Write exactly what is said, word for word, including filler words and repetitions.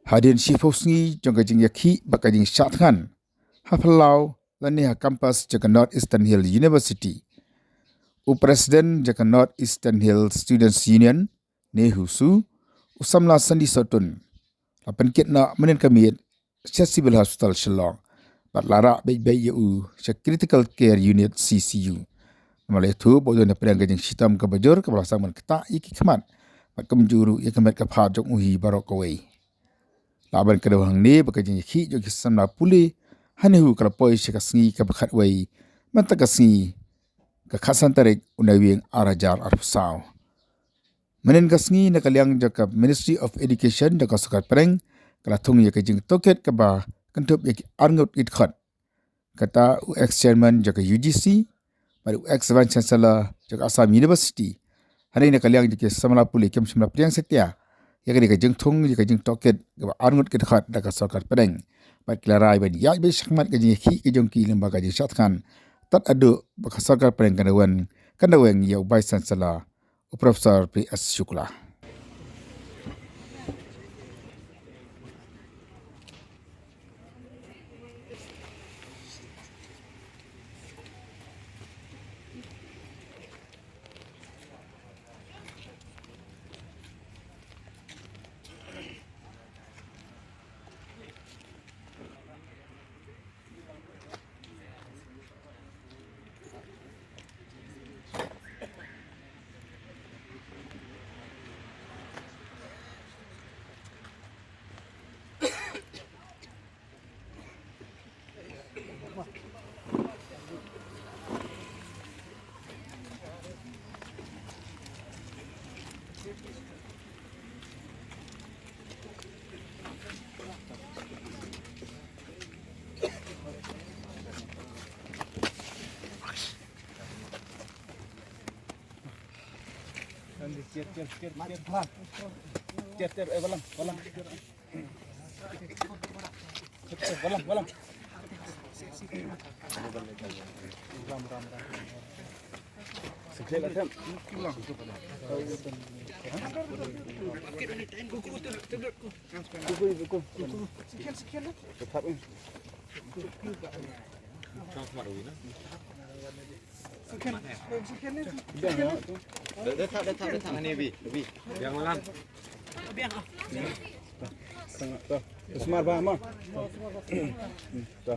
Hadien shiphew sngi jong ka jingïakhih bad ka jingshah thngan ha phyllaw lane ha campus jong ka North Eastern Hill University, u President jong ka North Eastern Hill Students Union, NEHUSU, u samla Sandy Sohtun, la pynkit noh mynhynnin ka miet sha Civil Hospital Shillong bad la rah beit beit ïa u sha Critical Care Unit, C C U. Namar la ïathuh ba u don hapdeng ka jingshitom kaba jur kaba la sdang ban ktah ïa ki khmat bad kumjuh ruh ïa ka met ka phad jong u hi baroh kawei. Lah ban kdew hangne ba ka jingïakhih jong ki samla pule ha NEHU ka la poi sha ka sngi kaba khatwei mynta ka sngi, ka khatsan tarik u Naiwieng ar hajar arphew saw. Mynhynnin ka sngi, na ka liang jong ka Ministry of Education jong ka Sorkar Pdeng, ka la thung ïa ka jingtohkit kaba kynthup ïa ki arngut ki dkhot, kata u ex chairman jong ka U G C bad u ex vice chancellor jong ka Assam University. Hangne na ka liang jong ki samla pule kim shym la pdiang satia ïa kane ka jingthung ïa ka jingtohkit kaba arngut ki dkhot da ka Sorkar Pdeng, bad ki la rai ban ïaid beit shakhmat ka jingïakhih ka jong ki lyngba ka jingshah thngan, tad haduh ba ka Sorkar Pdeng kan da wan, kan da weng ïa u vice chancellor, u Professor P S Shukla. Tiar, tiar, tiar, tiar. Tiar, tiar, eh, balang, balang. Balang, balang. Ram, ram, ram. Sekali lah, Sam. Kuku, kuku, kuku. Sekian, sekian lah. Tetap ni. Sekian, sekian ni. Biar ya, tu. Dah, dah tak, dah tak, dah tak. Ni, Bi, Bi. Biar malam. Biar. Tengah, tu. Smart bah, mah. Hmm, tu.